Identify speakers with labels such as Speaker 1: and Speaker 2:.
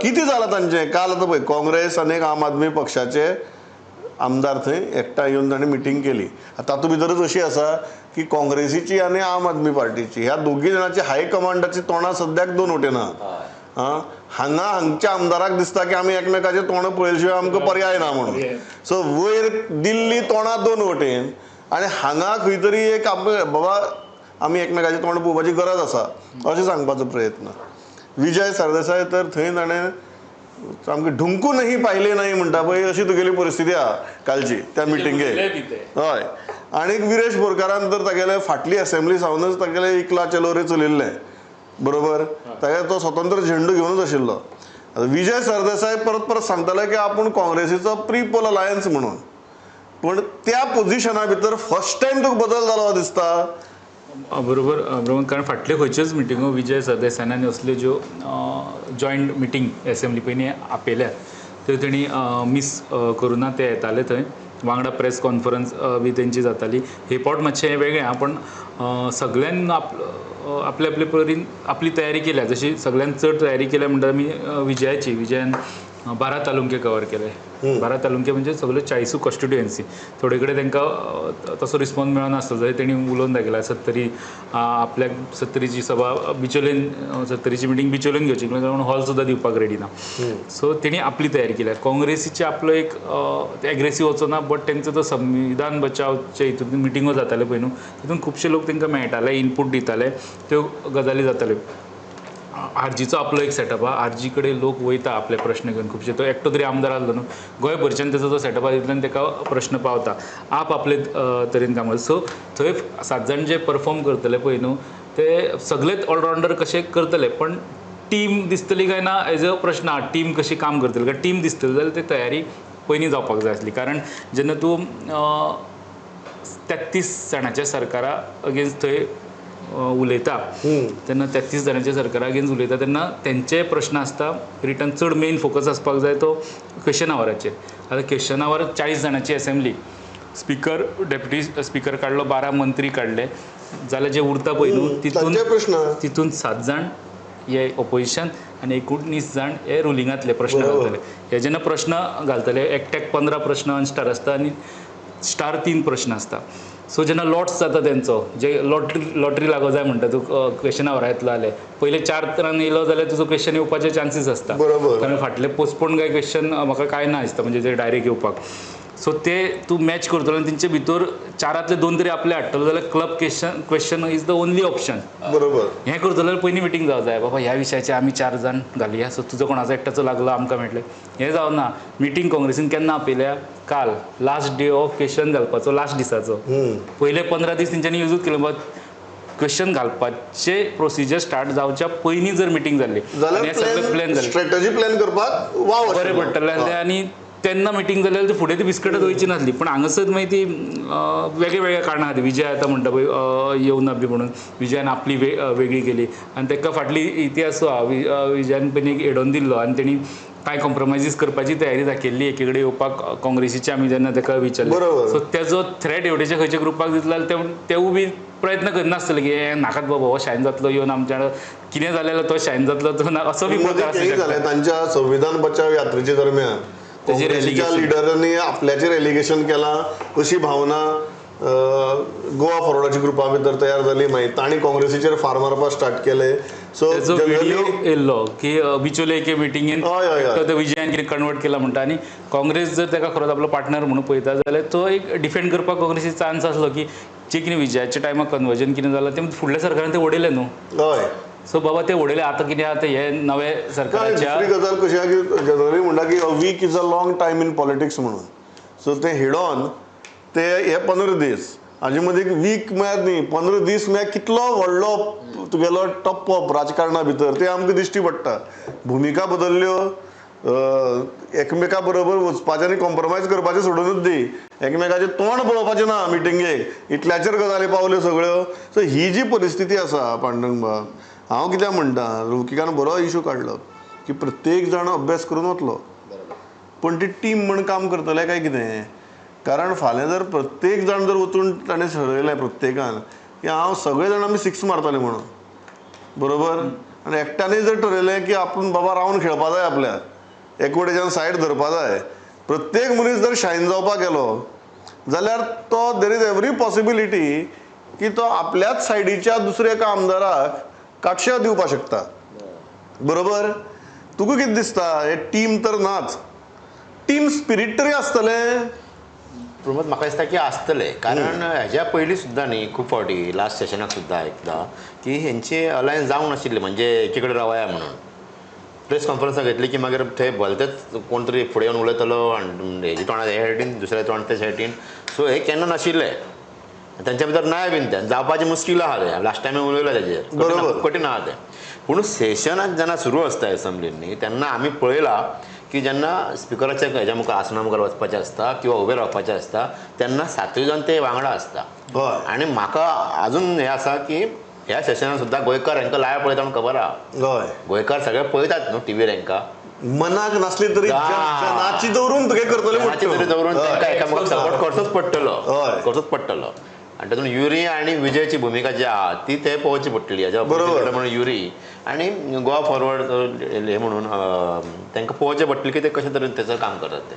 Speaker 1: कितें जालां तांचें काल आतां पळय काँग्रेस आनी एक आम आदमी पक्षाचे आमदार थंय एकठांय येवन तांणी मिटींग केली. तातूंत भितरच अशी आसा की काँग्रेसीची आनी आम आदमी पार्टीची ह्या दोगी जाणांची हायकमांडाची तोंडां सद्याक दोन वटेन आहा. हांगा हांगच्या आमदाराक दिसता की आमी एकमेकाचें तोंड पळयले शिवाय आमकां पर्याय ना म्हणून. सो वयर दिल्ली तोंडां दोन वटेन आनी हांगा खंय तरी एक बाबा आमी एकमेकाचें तोंड पळोवपाची गरज आसा अशें सांगपाचो प्रयत्न. विजय सरदेसाय तर थंय ताणें सामकें ढुंकूनही पाहिले नाही म्हणटा पळय अशी तुगेली परिस्थिती आहा कालची त्या मिटिंगेक. हय, आनी विरेश बोरकारान तर तागेले फाटली असेंब्ली सावनच तागेले इकला चलो रे चलिल्लें बरोबर, तागेलो तो स्वतंत्र झेंडो घेवनच आशिल्लो. विजय सरदेसाय परत परत सांगताले की आपूण काँग्रेसीचो प्री पोल अलायन्स म्हणून, पूण त्या पोजिशना भितर फर्स्ट टायम तुका बदल जालो दिसता.
Speaker 2: बरोबर बरोबर, कारण फाटल्यो खंयच्योच मिटिंगो विजय सरदेसायान आनी असल्यो ज्यो जॉयंट मिटींग एसेंब्ली पयलीं आपयल्या त्यो तेणी मीस करुना, ते येताले थंय वांगडा प्रेस कॉन्फरन्स बी तेंची जाताली. हे पावट मातशें हें वेगळें आहा, पण सगळ्यान आपले आपले परीन आपली तयारी केल्या. जशी सगळ्यान चड तयारी केल्या म्हणटा आमी विजयाची. विजयान 12 तालुके कवर केले. 12 तालुके म्हणजे सगळे 40 कॉन्स्टिट्युएन्सी. थोडे कडेन तांकां तसो रिस्पॉन्स मेळनासलो जरी तेणी उलोवन दाखयला सत्तरी आपल्याक सत्तरीची सभा बिचोलेन, सत्तरीची मिटींग बिचोलेन घेवची कारण हॉल सुद्दां दिवपाक रेडी ना. सो तेणी आपली तयारी केल्या. काँग्रेसीची आपलो एक एग्रेसीव वचो ना, बट तेंचो तो संविधान बचावचे हितून मिटिंगो जाताले पळय न्हू, तितून खुबशे लोक तांकां मेळटाले, इनपूट दिताले, त्यो गजाली जाताल्यो. आरजीचो आपलो एक सेटअप आहा, आरजी कडेन लोक वयता आपले प्रश्न घेवन खुबशे. तो एकटो तरी आमदार आसलो न्हू, गोंयभरच्यान तेजो जो सेटअप आहा तितल्यान ताका प्रश्न पावता. आप आपले तरेन काम करता. सो थंय 7 जाण जे परफॉर्म करतले पळय न्हू ते सगळेच ऑलरावंडर कशे करतले, पण टीम दिसतली काय ना एज अ प्रश्न आहा. टीम कशी काम करतली, कारण टीम दिसतली जाल्यार ती तयारी पयलीं जावपाक जाय आसली. कारण जेन्ना तूं 33 जाणांच्या सरकारा अगेन्स्ट थंय उलयता तेन्ना 33 जाणांच्या सरकारा अगेन्स्ट उलयता तेन्ना तेंचे प्रश्न आसता रिटर्न. चड मेन फोकस आसपाक जाय तो क्वेश्चन आवराचेर. आतां क्वेश्चन our 40 जाणांची असेंब्ली, स्पीकर डेप्युटी स्पीकर काडलो, 12 मंत्री काडले, जाल्यार जे उरता पळय न्हू तितून 7 जाण हे ओपोजिशन आनी 19 जाण हे रुलिंगांतले प्रश्न घालतले. हे जेन्ना प्रश्न घालतले एकट्याक 15 प्रश्न अनस्टार आसता आनी स्टार 3 प्रश्न आसता. सो जेन्ना लॉट्स जाता तेंचो, जे लॉटरी लागो जाय म्हणटा तूं क्वेश्चन आवरा येतलो जाल्यार पयले 4 रान येयलो जाल्यार तुजो क्वेश्चन येवपाचे चान्सीस आसता. कारण फाटले पोस्टपोन काय क्वेश्चन म्हाका काय ना दिसता म्हणजे ते डायरेक्ट येवपाक. सो ते तूं मॅच करतलो आनी तेंचे भितर 4 2 तरी आपले हाडटलो जाल्यार club question is the only option.
Speaker 1: बरोबर,
Speaker 2: हें करतलो जाल्यार पयलीं मिटींग जावं जाय, बाबा ह्या विशयाचेर आमी 4 जाण घालया, सो तुजो कोणाचो एकट्याचो लागलो आमकां मेळटलें. हें जावना. मिटींग काँग्रेसीन केन्ना आपयल्या? काल, लास्ट डे ऑफ क्वेश्चन घालपाचो, लास्ट दिसाचो. पयले 15 दीस तेंच्यांनी युजूच केलो. बट क्वेश्चन घालपाचे प्रोसिजर स्टार्ट जावच्या पयलीं जर मिटींग जाल्ली
Speaker 1: जाल्यार प्लॅन जालें, स्ट्रेटजी प्लॅन करपाक वाव
Speaker 2: बरें पडटलें आसलें. आनी तेन्ना मिटींग जाली जाल्यार फुडें ती बिस्कटच वयची नासली. पण हांगासर मागीर ती वेगळे वेगळे कारणां खातीर विजय आतां म्हणटा पळय येवना बी म्हणून विजयान आपली वेगळी केली आनी ताका फाटली इतिहास आहा. विजयान पयलीं एक एडोन दिल्लो आनी तेणी कांय कॉम्प्रोमायजीस करपाची तयारी दाखयल्ली एके कडेन येवपाक काँग्रेसीचे. आमी जेन्ना ताका विचारलें सो तेजो थ्रेट हेवटेच्या खंयच्या ग्रुपाक दितलो जाल्यार तेवूय बी प्रयत्न करनासतले की हें नाकात बाबा हो शायन जातलो येवन आमच्या कितें जालें जाल्यार तो शायन जातलो तो ना, असो बी प्रकार आसूं शकता.
Speaker 1: तांच्या संविधान बचाव यात्रेच्या दरम्यान काँग्रेसीच्या लिडरांनी आपल्याचेर एलिगेशन केलां अशी भावना गोवा फॉरवर्डाच्या ग्रुपा भितर तयार जाली. मागीर तांणी काँग्रेसीचेर फार मारपाक स्टार्ट केले. सो
Speaker 2: व्हिडिओ येयल्लो की बिचोले एके मिटिंगेन तो विजयान कितें कन्वर्ट केला म्हणटा आनी काँग्रेस जर ताका खरोच आपलो पार्टनर म्हणून पळयता जाल्यार तो एक डिफेंड करपाक काँग्रेसीक चान्स आसलो की जे कितें विजयाच्या टायमार कन्वर्जन कितें जालां तें फुडल्या सरकारान तें उडयलें न्हू.
Speaker 1: हय,
Speaker 2: सो बाबा ते उडयले आतां कितें आतां हे नवे सरकाराच्या.
Speaker 1: दुसरी गजाल कशी आहा की जनरली म्हणटा की a week is a long time in politics म्हणून. सो ते हेडॉन ते हे 15 दीस हाजे मदीं एक वीक म्हळ्यार न्ही, 15 दीस म्हळ्यार कितलो व्हडलो तुगेलो टप्पो राजकारणा भितर ते आमकां दिश्टी पडटा. भुमिका बदल्ल्यो, एकमेका बरोबर वचपाचें आनी कॉम्प्रोमायज करपाचें सोडूनच दी, एकमेकाचें तोंड पळोवपाचें ना मिटिंगेक, इतल्याचेर गजाली पावल्यो सगळ्यो. सो ही जी परिस्थिती आसा पांडुरंग बाब, हांव कित्याक म्हणटा रौकिकान बरो इशू काडलो की प्रत्येक जाण अभ्यास करून वतलो, पण ती टीम म्हण काम करतले काय कितें? कारण फाल्यां जर प्रत्येक जाण जर वचून ताणें ठरयलें प्रत्येकान की हांव सगळे जाण आमी 6 मारतले म्हणून, बरोबर, आनी एकट्यानूय जर ठरयलें की आपूण बाबा रावन खेळपा जाय, आपल्याक एकवटेच्यान सायड धरपा जाय, प्रत्येक मनीस जर शायन जावपाक गेलो जाल्यार तो there is every possibility की तो आपल्याच सायडीच्या दुसऱ्या एका आमदाराक काटशें दिवपाक शकता. बरोबर? तुका कितें दिसता, हे टीम तर नाच, टीम स्पिरीट तरी आसतलें?
Speaker 3: प्रमोद, म्हाका दिसता की आसतलें, कारण हेज्या पयलीं सुद्दां न्ही खूब फावटी लास्ट सेशनाक सुद्दां एकदां की हेंची अलायन्स जावंक नाशिल्ली, म्हणजे एकी कडेन रावया म्हणून प्रेस कॉन्फरन्सां घेतली की मागीर थंय भलतेच कोण तरी फुडें येवन उलयतलो आनी हेजे तोंडार हे सायडीन, दुसऱ्या तोंड ते सायडीन. सो हे केन्ना नाशिल्लें तेंच्या भितर, नाय बीन तें जावपाचें मुश्कील आहा तें. लास्ट टायम उलयला तेजेर,
Speaker 1: बरोबर,
Speaker 3: कठीण आहा तें. पूण सेशनाक जेन्ना सुरू आसता एसेंब्लींनी तेन्ना आमी पळयलां की जेन्ना स्पिकराच्या हेज्या मुखार आसना मुखार वचपाचें आसता किंवा उबें रावपाचें आसता तेन्ना सातूय जाण ते वांगडा आसता. आनी म्हाका आजून हें आसा की ह्या सेशनान सुद्दां गोंयकार हांकां लायव पळयता म्हूण खबर आहा. गोंयकार सगळे पळयतात न्हू टिवीर, हांकां
Speaker 1: मनाक नासली तरी नाची दवरून तुगे करतले,
Speaker 3: नाची तरी दवरून तांकां एकामेकांक सपोर्ट करचोच पडटलो, करचोच पडटलो. आनी तातूंत युरी आनी विजयची भुमिका जी आहा ती ते पळोवची पडटली. हेज्या बरोबर म्हणून युरी आनी गोवा फॉरवर्ड हे म्हणून तांकां पळोवचें पडटलें की ते कशे तरेन तेचो काम करतात ते.